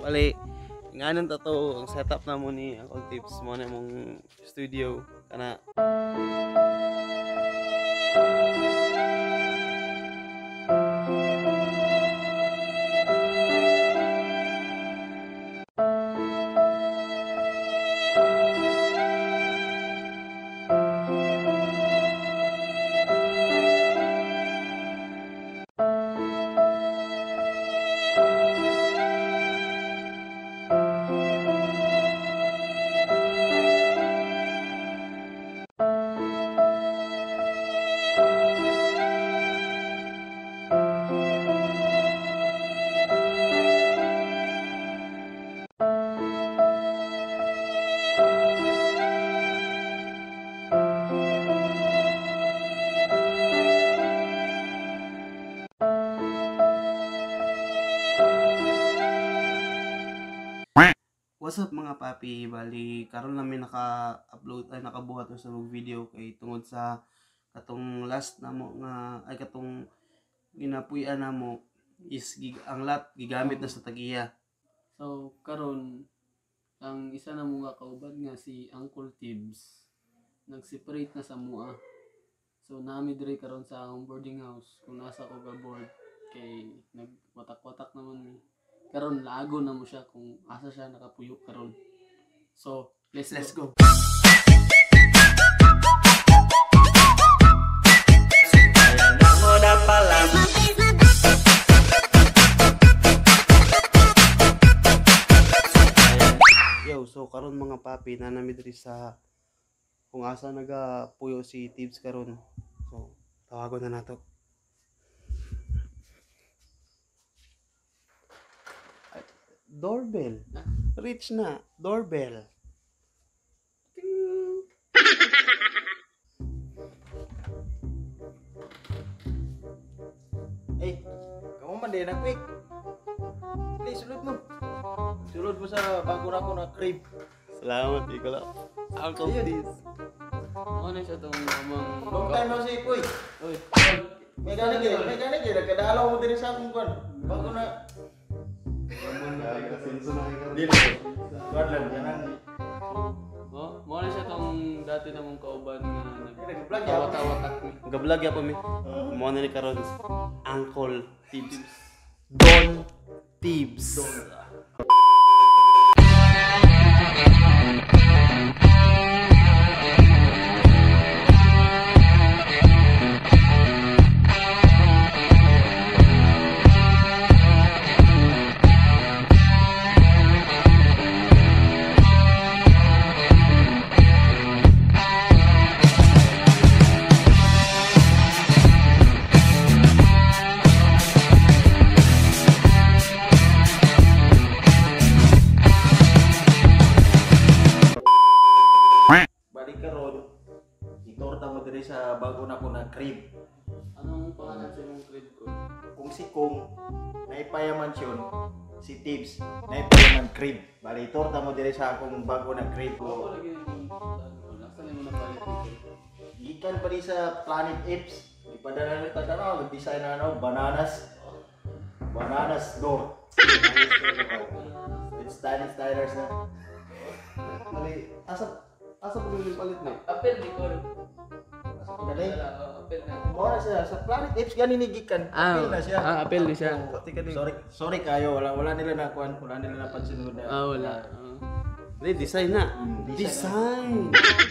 Bali, nganon ta to ang setup na mo ni Uncle Tips mo na mong studio kana. What's up mga papi? Bali karon lang mi naka-upload ay nakabuhat sa og video kay tungod sa katong last namo nga ay katong ginapuy-an namo is ang lot gigamit na sa tagiya. So karon ang isa na mo nga kauban nga si Uncle Tibbs nag-separate na sa mua. So nami diri karon sa akong boarding house kung nasa ko ga board kay nagwatak-watak naman mi. Karon lago na mo siya kung asa siya nakapuyo karon. So, let's go. Yo, so karon mga papi na nami diri sa kung asa nagapuyo si Tibbs karon. So, tawagon na nato. Doorbell. Reach na. Doorbell. Ting. Eh, kamu man din na quick. Please, sulod mo. Sulod mo sa bago na ako na crib. Salamat, Nicola. Uncle Tibbs. Ano na siya tong amang Long time no see, Puy. Oy. May gani gid, may gani gid nagkadalaw mo diri sa akong kwan. Bago na. Dili. Kwan lang kanang. Oh, mo na siya tong dati namong kauban nga Nag-vlog ya. nagtawa-tawatak mi. Nag-vlog ya pa mi. Mo na ni karon Uncle Tibbs. Don Tibbs. Balik karon. Itorta mo diri sa bago na ko na crib. Anong pangalan sa imong crib ko? Kung si Kong naipayaman siyon, si Tibbs naipayaman crib. Bali itorta mo diri sa akong bago na crib. Ako lagi yung asa nimo napalit dito? Gikan pa rin sa Planet Apes. Ipadala nito sa ano, design na ano, bananas. Bananas door. It's Stylish Stylers na. Bali, asa pa yung palit na? Apel ni Col. Asa pa gali? Apel na. Mao na siya sa Planet Apes gani ni gikan. Apel na siya. Ah, apel ni siya. Sorry, sorry kayo, wala nila nakuan, wala nila napansin na. Ah, wala. Bali, design na. Design. Design.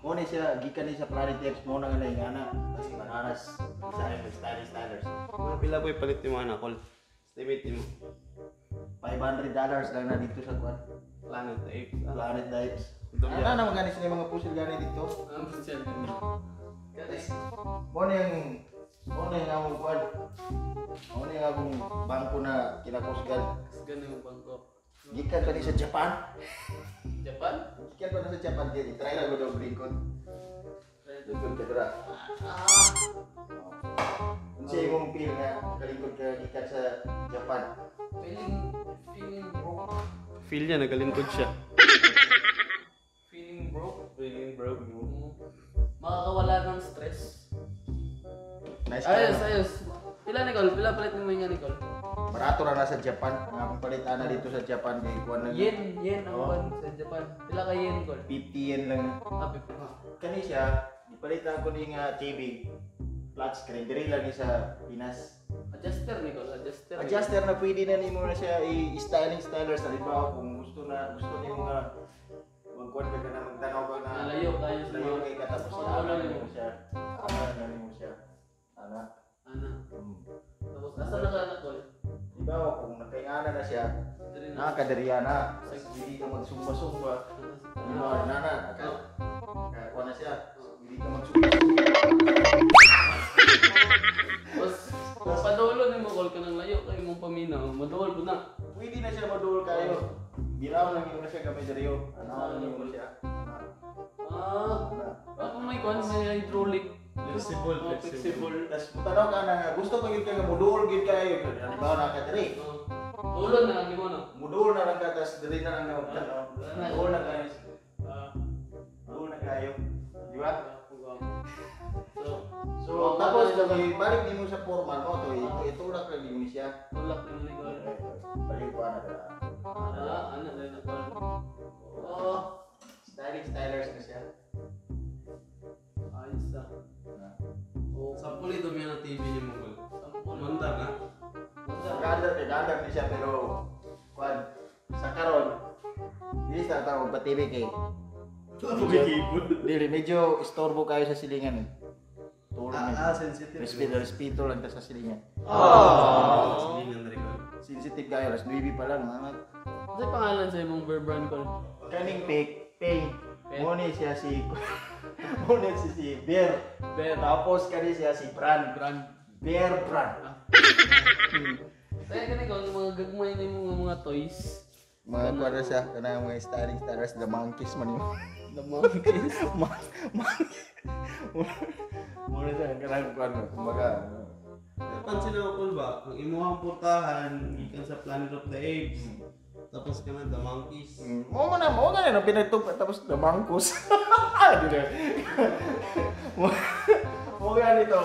Mo na siya gikan ni sa Planet Apes, mo na nga na tas bananas design with Stylish Stylers. Mga pila po ipalit ni mga nakol. Estimate mo. $500 lang na dito sa kuan. Planet Apes. Planet Apes. Ito Ano na naman gani sila mga pusil gani dito? Ang pusil. Mo na yung among kuan. Mo na yung among bangko na kinakusgan. Kusgan yung bangko. Gikan pa ni sa Japan. Japan? Gikan pa na sa Japan dili. Try lang ko daw lingkod. Lingkod ka dira. Unsa imong feel nga nagalingkod ka gikan sa Japan? Feeling broke. Feel niya, nagalingkod siya. Feeling broke. Feeling broke. Makakawala ng stress. Nice. Ayos, ayos. Pila Nicole? Pila palit mo nga Nicole? Barato ra na sa Japan. Ang akong palit ana dito sa Japan kay kuan lang. Yen, yen ang Oh. kwan sa Japan. Pila ka yen kol? 50 yen lang na. Ah, Kani siya, gipalitan ko ni nga TV flat screen diri lagi sa Pinas. Adjuster ni kol, adjuster. Adjuster na pwede na nimo na siya i-styling styler sa iba kung gusto na gusto nimo nga magkuan ka na magtanaw ka na Nalayo kayo sa layo mga kay ka tapos Oh, ana layo. na nimo siya. Ana na nimo siya. Ana. Ana. Hmm. Tapos asa na ka na kol? Diba kung nakaingana na siya, Diri na. nakadiriya na. Hindi ka magsumba-sumba. Diba, na na, nakakuha na siya. Hindi ka magsumba-sumba. Tapos kung padulo nimo kol ka nang layo kay imong paminaw, maduol po na. Pwede na siya maduol kayo. Biraw lang yun na siya gamay diriyo. Ano lang yun siya. Ah, Ana. ako may kwan may hydraulic. Flexible, Oh, flexible. Tapos tanaw ka na nga, gusto pa gyud ka nga muduol gyud kayo. Halimbawa na ka diri. Oh. Dulo na lang nimo no. Muduol na lang ka tas diri na lang na magtanaw. Muduol na kayo. Ah, Muduol na kayo. Di ba? so, So, tapos kung ibalik nimo sa formal mo to, ito itulak lang nimo siya. tulak nimo ni kol. Balik ko na dala. Ah, ana na na kol. Oh, Styling stylers na siya. ayos ah. Oh, Sampol ito may na TV ni mo kol. sampol. Mandar na. Mandar. Gandar kay gandar ni siya pero kuan sa karon dili sa tao pa TV kay dili medyo istorbo kayo sa silingan eh. Tulong Ah, ah, sensitive. Respeto, respeto lang ta sa silingan. Oh. Silingan na rin kol. Sensitive kayo, alas 9 pa lang. Mga. Ano pangalan sa imong bear brand kol? Kaning pink, pink. Pink. Mo ni siya si mo ni si si Bear. Bear. Tapos kani siya si Brand. Brand. Bear Brand. Kaya kani kol, mga gagmay na imong mga toys. Mga kuwan na siya, kanang mga styling stylers, the monkeys man yun. The monkeys. Monkey. Muna siya, kanang kuwan mo. Kumbaga, Pansin ako kol ba, ang imuhang portahan gikan sa Planet of the Apes. Tapos ka na The Monkeys. Mo na, na pinagtug tapos the monkeys. Di na. Mo ganito.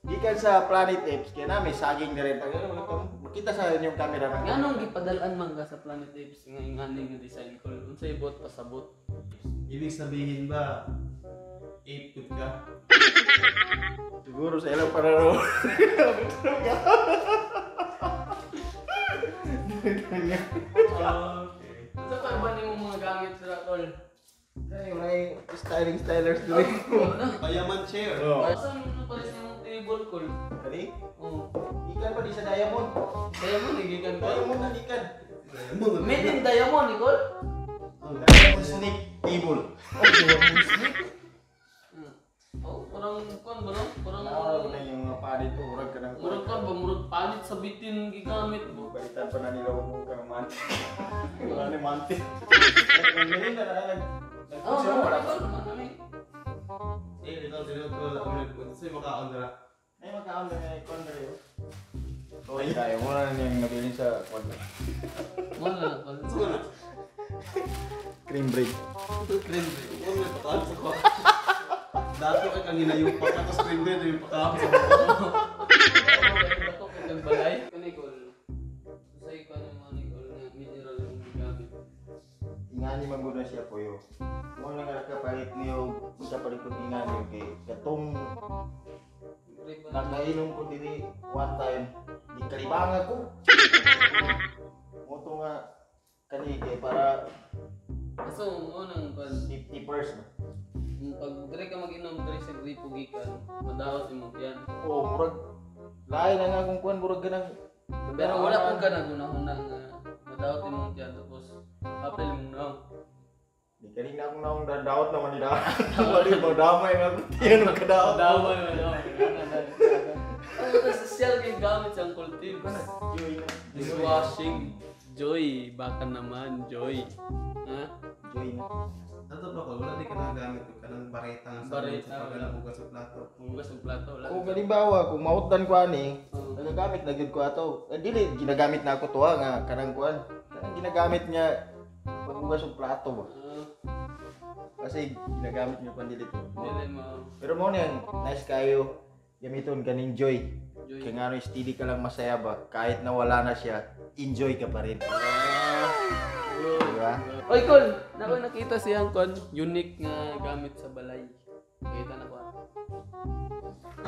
Gikan sa Planet Apes, kaya na may saging na rin. Makita sa inyong camera man. Nganong gipadalan man ka sa Planet Apes nga ingani nga design kol? Unsay bot pasabot? Ibig sabihin ba, ape pud ka? Siguro sa ilang pananaw. Okay. Unsa pa ba nimong mga gamit sa kol? Ay, may styling stylers dili. Payaman chair. Oh. Asa mo palit nimong table kol? Kani? Oh. Ikan pa di sa diamond. Diamond gikan kol. Diamond na ikan. Diamond. Made in diamond ni kol? Diamond snake table. Oh, parang kuan ba no? Parang Ano na yung mga palit urag ka ng murag kuan ba murag palit sa bitin gigamit mo. Balitan pa na nila huwag kang manti. Wala ni manti. Meron na na Oh, nag wala kol man ami. Eh, dito dito ko wala kami nagpunta. Sa'yo makaon na. Ay, makaon na yung kon rin. Okay tayo. Muna na yung nabilin sa kon. Mo na na kol. Saan na? Cream bread. Cream bread. Huwag na pakaon sa ko. Dato kay kang hinayupa ka, tapos cream bread yung pakaon sa ko. Ako kay kang balay. Kani kol. Usay ka ng mga ni kol nga mineral yung gigamit. Ingani man gud na siya po yo. Mo lang nga nakapalit niyo, sa palit ko ingani kay katong nakainom ko diri one time di kalibanga ko. Mo to nga kani kay para Kaso mo nang kwan 50%. pag diri ka mag-inom diri sa gripo gikan, madaot imong tiyan. Oh, murag lain na nga kung kuan murag ganang Pero wala pud ka nagunahuna nga madaot imong tiyan tapos apel imong naong. Di kaning na akong naong daot naman nila. Wali ba damay nga akong tiyan og kadaot. Damay man naong. Ang sosyal kay gamit sa Uncle Tibbs. Joy na. Dishwashing. Joy, baka naman, Joy. Ha? Joy na. Ato pa ko, wala di ka nagagamit og kanang bareta nga sa Bareta, sa paghugas sa plato. Hugas og plato, wala. Kung halimbawa, kung mautdan ko ani, Oo. nagagamit na gyud ko ato. Eh, dili ginagamit na ako to ha, nga kanang kuan. Kanang ginagamit niya paghugas og plato ba. Ah, Kasi ginagamit niya pan dili to. dili mo. Pero mo niyan, nice kayo. gamiton kaning joy. Joy. Kaya nga steady ka lang masaya ba, kahit na wala na siya, enjoy ka pa rin. Diba? Oy, Col! Nako nakita siyang kon unique nga gamit sa balay. Kita na ko.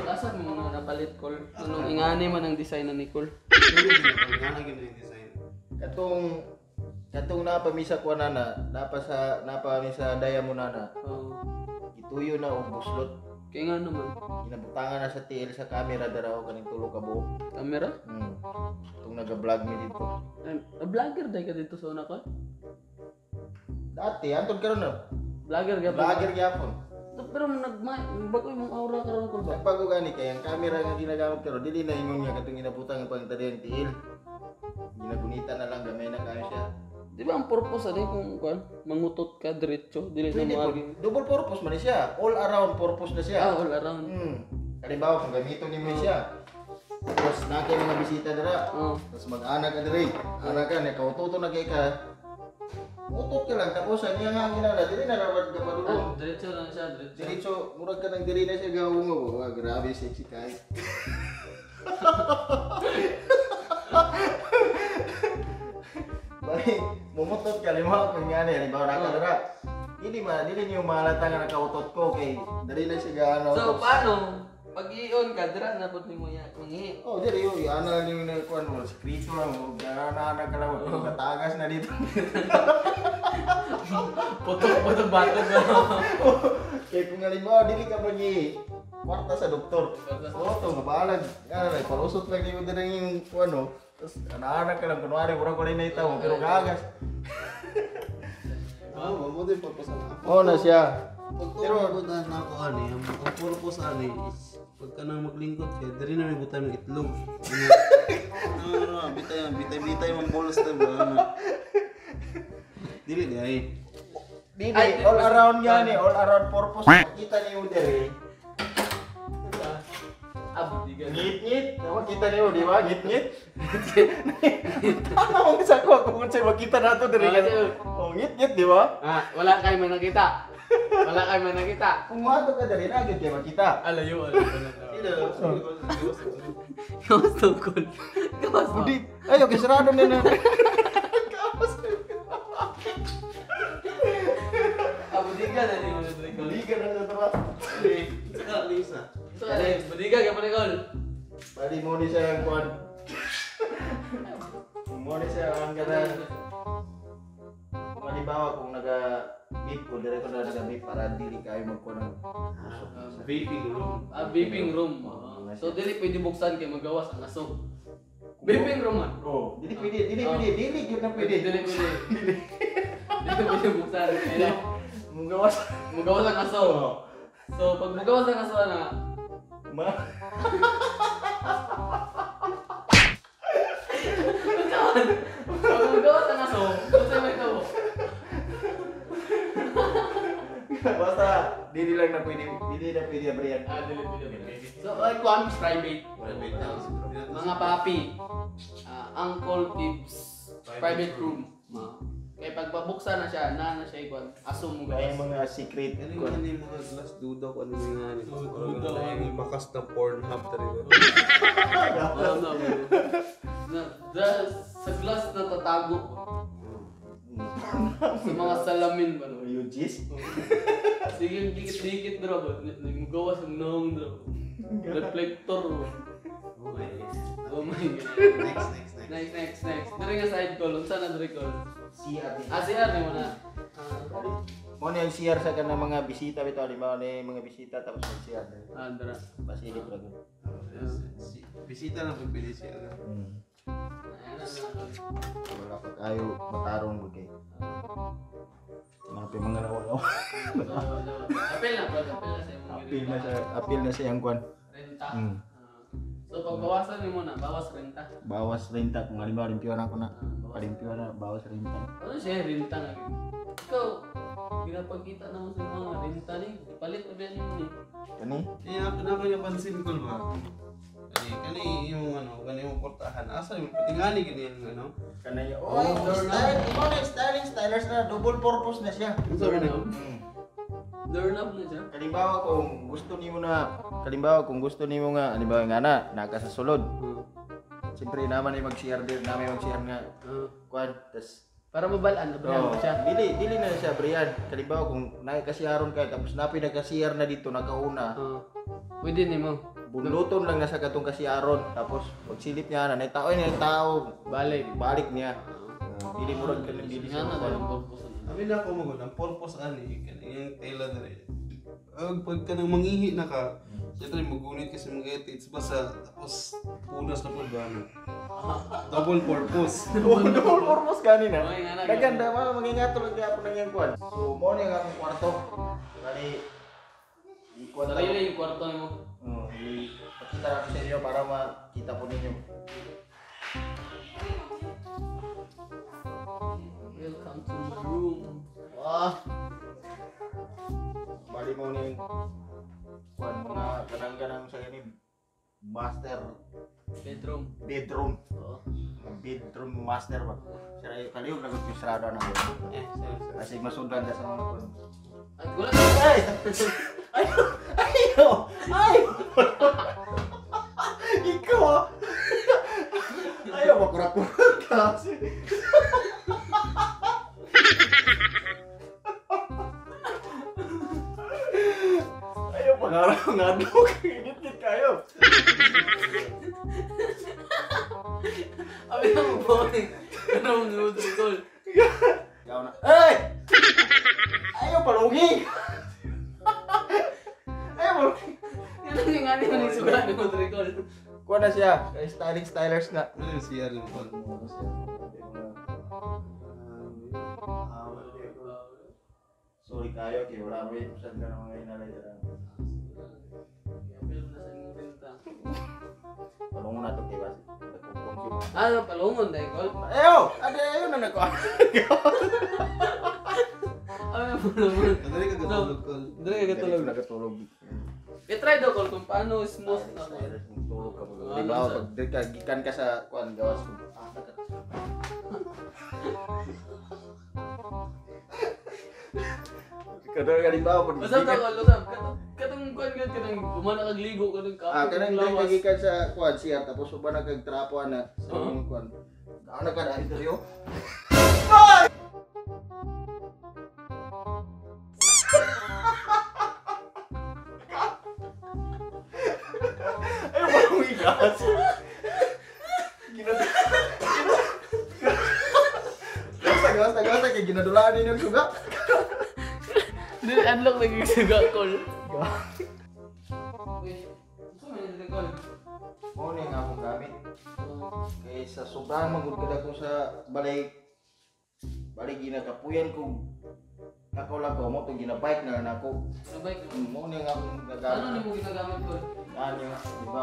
Asa mo mga napalit, Col? Anong ingani man ang design na ni Col? Nga na gina yung design. Katong napamisa ko na napa sa daya mo na Oh. gituyo na og buslot. Kaya nga naman. Ginabutangan na sa TL sa camera dara og kaning tulo ka buok. Camera? Itong naga-vlog mi dito. Ay, vlogger dahil ka dito sa una ko? Dati antod karon no. Vlogger ka pa? Vlogger gyapon. Pero bago yung aura karon ko ba? Nagbago gani kay ang camera nga ginagamit karon dili na ingon nga katong ginabutangan pang tadiyang TL. Ginagunita na lang gamay na kayo siya. Di ba ang purpose ani kung kuan mangutot ka diretso dili na Pwede po. moagi. Double purpose man ni siya. All around purpose na siya. Ah, all around. Halimbawa kung gamiton nimo siya. Tapos na kay mga bisita dira. Oh. Tapos mag-ana ka diri. Ana ka ni kaututo na kay ka. Utot ka lang tapos ang iya nga ang ginana dili na rawad ka padulong. Ah, diretso lang siya, diretso. Diretso murag ka nang diri na siya gaungo. Wa grabe sexy kay. Bali, mumutot ka lima kung nga ni halimbawa na ka dira. Dili ma, dili niyo mahalata nga nakautot ko kay diri na siya gaano. So paano? Pag i-on ka, dira na pud nimo ya mangi. Oh, diri yo, ana lang yung nakuan mo, sekreto lang mo, gana ka lang, katagas na dito. Putok-putok bato ba? Kay kung halimbawa dili ka mangi kwarta sa doktor. Oo, to mabalag. Ana lang, palusot lang nimo diri yung kuan no. Tapos ana ka lang kunwari murag ko na itaw, pero gagas. Ah, mo din purpose na. Oh, na siya. Pero na ako ani, ang purpose ani is pagka nang maglingkod siya, diri na may butan ng itlog. Ano, bitay, bitay, bitay man bolos na ba? Dili di ay. Dili, all around yan eh, all around purpose. Makita niyo diri. Ah, di ka. Ngit-ngit, makita niyo, di ba? Ngit-ngit. Tama mo sa ko kung unsay makita nato diri. Oh, ngit-ngit, di ba? Ah, wala kay man nakita. Wala kay man nakita. Kung mato ka diri na gyud kay makita. Alayo, alayo. Gawas to, Col. Gawas to. Budi, ayo kay sarado ni na. Ah, budiga na ni mo na diri, Col. Budi ka na sa tara. Saka Lisa. So, ano, budiga ka pa ni Col. Bali mo ni siya ang kuan. Mo ni siya ang kana. Kung halimbawa kung naga beep ko dire ko na naga beep para dili kayo magkuan ng Vaping room. Ah, vaping room. So, dili pwede buksan kay magawas ang aso. Vaping room man. Oh, dili pwede, dili pwede, dili gyud na pwede. Dili pwede. Dili pwede buksan. Kaya Mugawas. magawas ang aso. So, pag magawas ang aso na, Ma. Pag magawas ang aso, unsa may tao? Basta dili lang na pwede, dili na pwede abrihan. Ah, dili pwede. So, ay kuan private. Private house. Mga papi, Uncle Tibbs private room. Kaya pag pabuksan na siya, na siya ikuan. Aso mo Kaya gawas. mga secret Ano kuan. yung mga glass duda ko ano yung nga ni. Duda, Yung bakas na Pornhub talaga. Wala na. Na, sa glass na tatago. Sa mga salamin ba no? UGs? Sige, dikit-dikit bro ba? Naggawas ang noong bro. Reflector bro. Oh my God. Oh my God. Next, next, next. Next, next, next. Diri nga side call. Unsa na diri call? CR. Ah, CR ni mo na. Mo ni ang CR sa kanang mga bisita bitaw, halimbawa ni mga bisita tapos mag CR. Ah, dara. Pasilip ra gud. Bisita lang pagpili siya. Wala pa kayo matarong gud kay. Mga mga nawa. Apil na ba? Apil na sa imong Apil na sa iyang kwan. Renta. So pag bawasan nimo na, bawas renta. Bawas renta kung halimbawa limpyo na ako na. Palimpyo na, bawas renta. Ano siya renta na gyud? Ikaw ginapagkita na mo sa mga renta ni, ipalit pa biya nimo ni. Kani? Eh, ako na ko napansin ko ba? Kani yung ano, kani yung portahan. Asa yung patingali gani yung ano? Kanay. Oh, style, imo na styling stylers na double purpose na siya. Sorry na. Doorknob na siya. Kalimbawa kung gusto nimo na, kalimbawa kung gusto nimo nga, halimbawa nga na, naka sa sulod. Siyempre naman ay mag-CR din, namin mag-CR nga. Kuan, tas para mabalaan, abrihan mo siya. Dili na siya abrihan. Kalimbawa kung nakikasiyaron ka tapos napi nagka-CR na dito nakauna. Pwede nimo. Bunluton lang na sa katong kasiyaron tapos pagsilip niya na nay tao ni tao, balik balik niya. Dili mo rag kanang dili siya. Abi na ako magod ang purpose ani kanang tela dere. Ag pag kanang mangihi na ka, syempre mugunit kasi mga it's basa tapos punas na pud ba ano. Double purpose. Double purpose gani na. Kaganda ma mangingato lang gyapon ang iyang kuan. So mo ni ang akong kwarto. Bali ikuan na yung kwarto nimo. Pakita na ko sa inyo para makita po ninyo. Welcome to my room. Wah. Bali mo ni kuan mga kanang-kanang sa ini master bedroom. Bedroom. Oo. Bedroom master ba. Sira kalihog na gud yung sarado na ko. Eh, sorry. Kasi masudlan ka sa mga kuan. Ay, wala. Ay! Ay! Ayo! Ay! Ikaw ah! Ayaw, makurak-kurak ka kasi. Ayaw, pangarap ng adlok. Git-git kayo. Abi na mo boy. Pero mo nudrikol. Ikaw na. Ay! Ayaw, palugi! Ayaw, palugi! Yan ang nga ni mo suga ni nudrikol. Kuha na siya. Styling stylers na. Ano yung CR yung phone? Sorry kayo, kaya wala mo yung saan ka naman ngayon nalay dara. Palungon na ito kay Basi. Nagkukong siya. Ah, palungon dahil kol? Ayaw! Ade, ayaw na nagko. Ayaw, palungon. Dali ka katulog, kol. Dali ka katulog. Dali ka katulog. I-try daw, kol, kung paano smooth na kol. Tulog ka mo. Halimbawa, pag dali ka, gikan ka sa kuan, gawas. Kadang halimbawa pag Basta to, kol, usap. Katong kuan gud kanang gumana kag ligo kanang kapo. Ah, kanang dali ka gikan sa kuan siya tapos uban na kag trapo ana sa imong kuan. Ana ka dahil diri. Ay! Ay, walang igas. Gasta, kay ginadulaan ninyo ang suga. Dili unlock na yung suga, kol. Wait, gusto mo yung kol? Mao ni ang akong gamit. Kay sa sobrang magud kada ko sa balay, balay ginakapuyan ko. Ako lang ko mo to ginabike na lang ako. Nabike mo? Mao ni ang akong ginagamit. Ano nimo ginagamit kol? Ano, di ba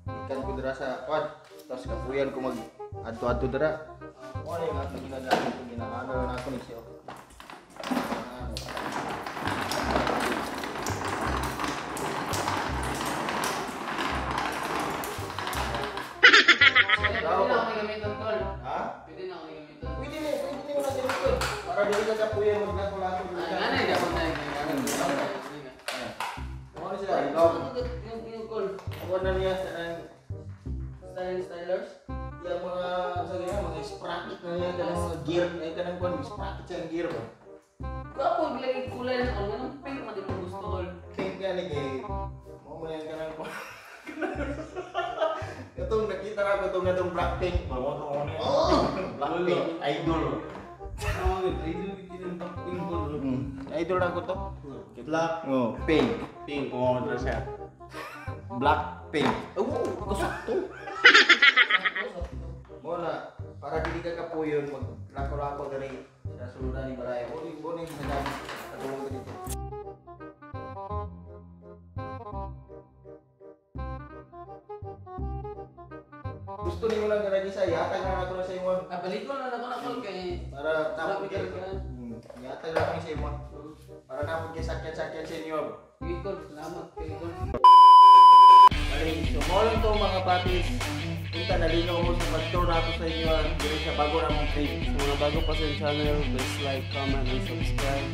gikan ko dira sa kuan, tapos kapuyan ko mag adto-adto dira. Mao ni ang akong ginagamit ko, ginaano lang ako ni siya. Pwede na ako gamitan, tol. Ha? Pwede na ako gamitan. Pwede na mo na gamitan. Para dili ka kapuyan maglako-lako. Ay, ano yung dapat na ginagamit? Ano sila? Ikaw. Yung call. Ako na niya sa Styling stylers? Yung mga, sa ganyan, mga sprocket na niya, kanang mga gear, ay kanang kuwan, sprocket siya ang gear ba? Kapo, lagi kulay na ako. Anong pink man din mo gusto, tol? Pink nga lagi. Mo man yan kanang kuwan. Itong nakita na ko itong itong Blackpink. Oh! Blackpink, idol. Idol yung Blackpink ko. Idol na ko to. Black. Oh, pink. Pink, oo, oh, siya. Blackpink. Oh, kasakto. Mo na, para dili ka kapuyon, maglako-lako diri sa suludan ni Baraya. Mo ni ginagamit katulong ka dito. Gusto nimo lang ganun isa, ihatag na ako na sa imo. Ah, balikon na ako na kol kay para napod kay. Ihatag na ako sa imo. Para napod kay sakyan-sakyan sa inyo. Sige kol, salamat kay kol. Bali, so mo lang to mga papis. Punta na lingaw mo sa pag-tour na ako sa inyo diri sa bago na mong trip. Sa mga bago pa sa channel, please like, comment, and subscribe.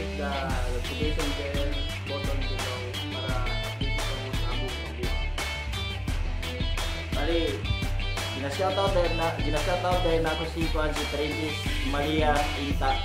Click the notification bell button below para update ka mo sa among pagbuhat. Bali, gina-shoutout din na ako si Kwan, si Princess Malia Inta.